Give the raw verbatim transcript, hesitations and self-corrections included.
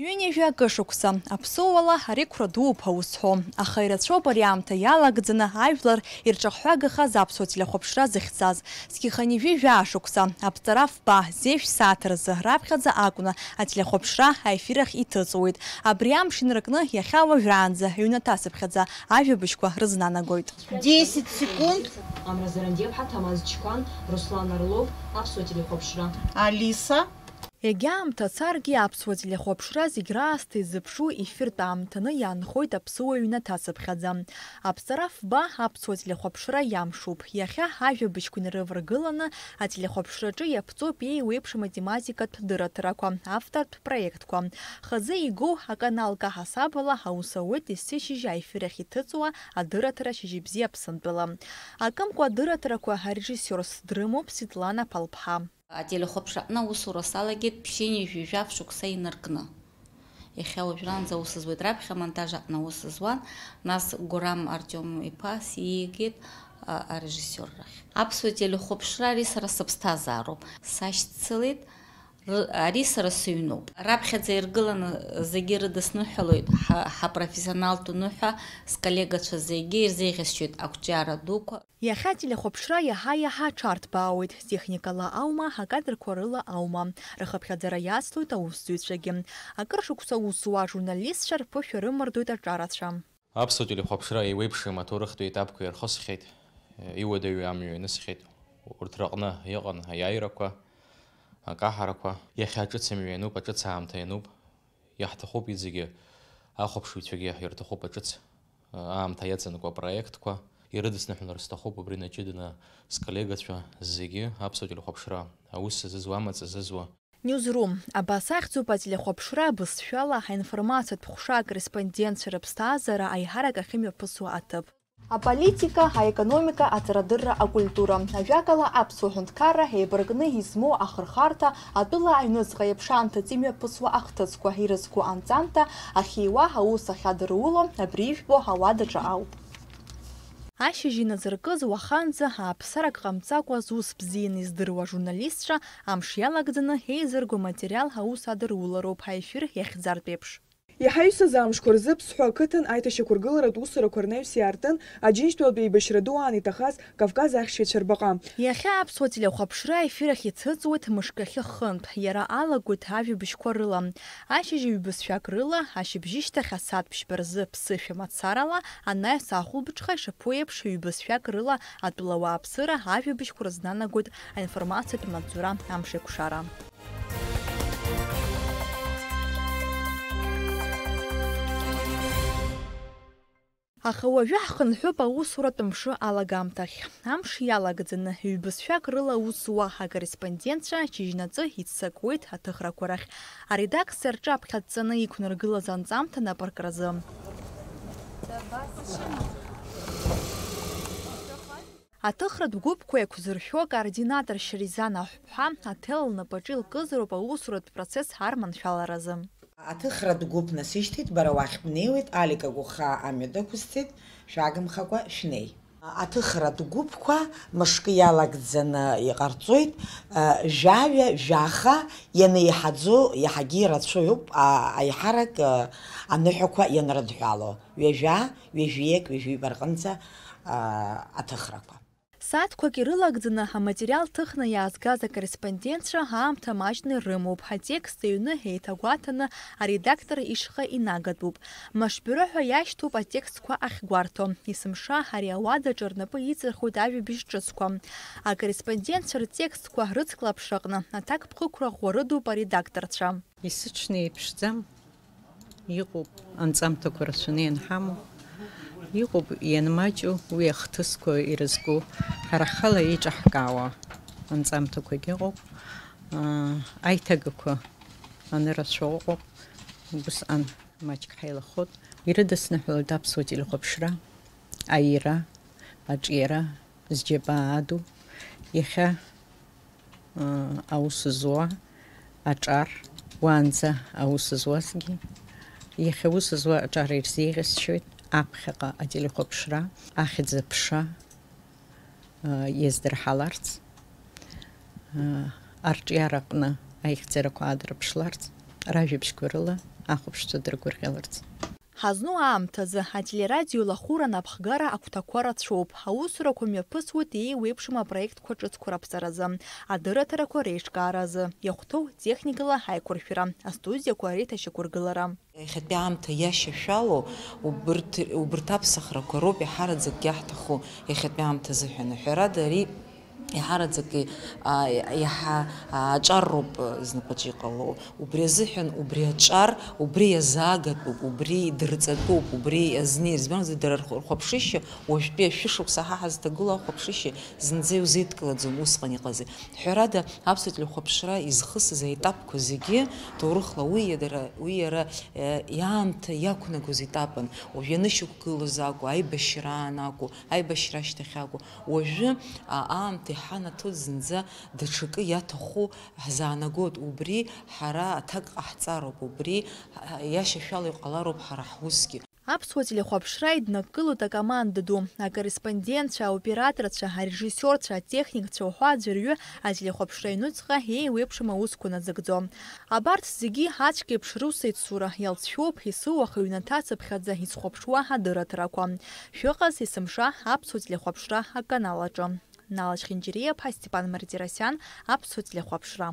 Ҩынҩажәа акы шықәса, аԥсуала ареқәра дууп ҳәа узҳәо, аха ирацәоуп ари аамҭа иалагӡаны ажәлар ирҿахәҳәагахаз аԥсуа телехәаԥшра зыхьӡаз. Зқьиханижәи жәаа шықәса, аԥҵара фба, зежә сааҭ рзы раԥхьаӡа акәны ателехәаԥшра аефир ахь иҭыҵуеит. Абри амш инаркны иахьа уажәраанӡа ҩнаҭа сыԥхьаӡа ажәабжьқәа рызнанагоит. Десять секунд. Амра Зарандиаԥҳа, Ҭамаз Чкәан, Руслан Орлов, аԥсуа телехәаԥшра. Алиса. Егьа аамҭа царгьы аԥсуа телехәаԥшра зегь раасҭа изыԥшу ефиртә аамҭаны иаанхоит аԥсуа ҩнаҭа сыԥхьаӡа. Аԥҵара фба аԥсуа телехәаԥшра иамшуп. Иахьа ажәабжьқәа инарываргыланы ателехәаԥшраҿы иаԥҵоуп еиуеиԥшым атематикатә дырраҭарақәа, автортә проектқәа. Хазы игоу аканал К ҳасабала аус ауеит есышьыжь аефир ахь иҭыҵуа адырраҭара Шьыжьбзиа Аԥсынтәыла. Акымкәа адырраҭарақәа арежиссиорс дрымоуп Светлана Ԥалԥҳа. Ателехәаԥшра аҟны аусура салагеит ԥшьынҩажәи жәаф шықәса инаркны. Иахьа уажәраанӡа аус зуеит. Раԥхьа амонтаж аҟны аус зуан, нас Гурам Артиом-иԥа сиигеит, а, арежиссиоррахь. Аԥсуа телехәаԥшра ари сара сыԥсҭазаароуп. Сашьцылеит, р-, ари сара сыҩноуп. Раԥхьаӡа иргыланы зегьы ирыдысныҳәалоит, ҳа-, ҳапрофессионалтәу ныҳәа, сколлегацәа зегьы ирзеиӷьасшьоит ақәҿиара дуқәа. Иахьа ателехәаԥшра иаҳа-иаҳа аҽарҭбаауеит, техникала аума, акадрқәа рыла аума, рхыԥхьаӡара иацлоит аусзуҩцәагьы. Акыр шықәса аус зуа ажурналистцәа рԥышәа рымардоит аҿарацәа. Аԥсуа телехәаԥшра еиуеиԥшым аҭоурыхтә етапқәа ирхысхьеит, иуадаҩу амҩа ианысхьеит. Урҭ рыҟны иҟан аиааирақәа, акаҳарақәа. Иахьа аҿыц амҩа иануп, аҿыц аамҭа иануп. Иаҳҭахуп иҵегьы, ахәаԥшыҩцәагьы ирҭахуп аҿыц, аамҭа иаҵанакуа апроектқәа ирыдысныҳәалар сҭахуп убри наҷыданы сколлегацәа зегьы аԥсуа телехәаԥшра аус зызуа, амаҵ зызуа. Newsroom, абас ахьӡуп ателехәаԥшра, бызшәала аинформациатә ҟәша акорреспондентцәа рыԥсҭазаара аиҳарак ахьымҩаԥысуа аҭыԥ. Аполитика, аекономика, аҵарадырра, акультура. Ажәакала, аԥсуа ҳәынҭқарра еибаркны измоу ахырхарҭа, атәыла аҩныҵҟа еиԥш аамҭаҵ имҩаԥысуа ахҭысқәа ирызку анҵамҭа ахьиуа, аус ахьадыруло, абри ижәбо ауадаҿы ауп. Ашьыжь иназыркыз уаханӡа ааԥсарак ҟамҵакәа зус бзианы издыруа ажурналистцәа амш иалагӡаны еизырго аматериал аус адырулароуп ҳәа ефир иахьӡартә еиԥш. Иаҳа ҩсыз амшқәа рзы Ԥсҳәы ақыҭан аиҭашьақәыргыларатә усурақәа рнаҩс иаартын Аџьынџьтәылатә еибашьра ду аан иҭахаз Кавказ ахьшьцәа рбаҟа. Иахьа аԥсуа телехәаԥшра аефир ахь иҭыҵуеит мышкахьы хынтә, иара алагоит ажәабжьқәа рыла. Ашьыжь ҩбызшәак рыла, ашьыбжьышьҭахь асааҭ ԥшьба рзы ԥсышәа мацарала, анаҩс ахәылбыҽха ишаԥу еиԥш, ҩбызшәак рыла атәылауааԥсыра ажәабжьқәа рызнанагоит аинформациатә маҵзура амшеикәшара. Аха уажәы ҳхынҳәып аусуратә мшы алагамҭахь. Амш иалагӡаны, ҩбызшәак рыла аус зуа акорреспондентцәа шьыжьнаҵы иццакуеит аҭыхрақәа рахь. Аредакциа рҿаԥхьа дҵаны иқәнаргылаз анҵамҭа напыркразы. Аҭыхратә гәыԥқәа еиқәзыршәо акоординатор Шьризан Аҳәԥҳа аҭел лнапаҿы илкызароуп аусуратә процесс арманшәаларазы. Аҭыхратә гәыԥ насышьҭит, бара уахь бнеиуеит, Алик агәхаа амҩа дықәысҵеит, шәагымхакәа шәнеи. Аҭыхратә гәыԥқәа мышкы иалагӡаны иҟарҵоит, жәаҩа, жәаха, ианеиҳаӡо иаҳагьы ирацәоуп, а-, аиҳарак, а, аныҳәақәа ианрыдҳәало, ҩажәа, ҩажәиек, ҩажәиба рҟынӡа, а, аҭыхрақәа. Сааҭқәак ирылагӡаны аматериал ҭыхны иаазгаз акорреспондентцәа аамҭа маҷны ирымоуп, атекст ҩны еиҭагәаҭаны аредактор ишҟа инагатәуп. Машбюро ҳәа иашьҭоуп атекстқәа ахьгәарҭо. Есымша ари ауадаҿы рнапы иҵырхуеит ажәабжь ҿыцқәа. Акорреспондентцәа ртекстқәа рыцклаԥшраҟны аҭакԥхықәра ӷәӷәарыдуп аредакторцәа. Исыҽны еиԥшӡам. Иҟоуп анҵамҭақәа рацәаны ианҳамоу, иҟоуп ианмаҷу уи ахҭысқәа ирызку, ҳара ҳхала еиҿаҳкаауа анҵамҭақәагьы ыҟоуп, аа, аиҭагақәа анырацәоу ыҟоуп, убысҟан маҷк ҳаилахоит. Ирыдысныҳәалоит аԥсуа телехәаԥшра, аира, аҿиара, зџьабаа аду. Иахьа аус зуа аҿар, уаанӡа аус зуазгьы, иахьа аус зуа аҿар ирзеиӷьасшьоит аԥхьаҟа ателехәаԥшра, ахьӡ-аԥша, иаздырҳаларц, арҿиараҟны аихьӡарақәа аадырԥшларц, ражәабжьқәа рыла ахәаԥшцәа дыргәырӷьаларц. Ҳазну аамҭазы ателерадио лахәыра напхгара агәҭақәа рацәоуп. Аусурақәа мҩаԥысуеит еиуеиԥшым апроектқәа ҿыцқәа раԥҵаразы. Адырраҭарақәа реиҿкааразы. Иахәҭоу техникала аиқәыршәара, астудиақәа реиҭашьақәыргылара. Иахьатәи аамҭа иашьашәалоу убырҭ, убырҭ аԥсахрақәа роуп иаҳараӡак иаҳҭаху иахьатәи аамҭа азыҳәан. Ҳәарада, ари иаҳараӡак иаҳа аҿар роуп знапаҿы иҟало. Убри азыҳәан убри аҿар, убри иазаагатәуп, убри идырҵатәуп, убри азнеир. Избанзар, дара рхәаԥшышьа, уажәтәи ашәышықәса ҳа ҳазҭагылоу ахәаԥшышьа зынӡа иузеидкылаӡом усҟан иҟази. Ҳәарада, аԥсуа телехәаԥшра изхысыз аетапқәа зегьы, ҭоурыхла уи иара, уи иара, э, иаамҭа иақәнагоз етапын. Уажә ианышьақәгылоз акәу, аибашьраан акәу, аибашьра ашьҭахь акәу, уажәы, а, аамҭа иҳанаҭоит зынӡа даҽакы иаҭаху ҳзаанагоит, убри ҳара аҭак ҟаҳҵароуп, убри, а, иашьашәала иҟалароуп ҳара ҳусгьы. Аԥсуа телехәаԥшра иднакылоит акоманда ду, акорреспондентцәа, аоператорцәа, арежиссиорцәа, атехникцәа уҳәа аӡәырҩы ателехәаԥшра аҩнуҵҟа еиуеиԥшым аусқәа назыгӡо. Абарҭ зегьы ацәгьеиԥш русеицура иалҵшәоуп, есыуаха ҩнаҭацыԥхьаӡа изхәаԥшуа адырраҭарақәа. Шәыҟаз есымша аԥсуа телехәаԥшра аканал аҿы. Нала Чхинчириаԥҳа, Степан Мартиросиан, аԥсуа телехәаԥшра.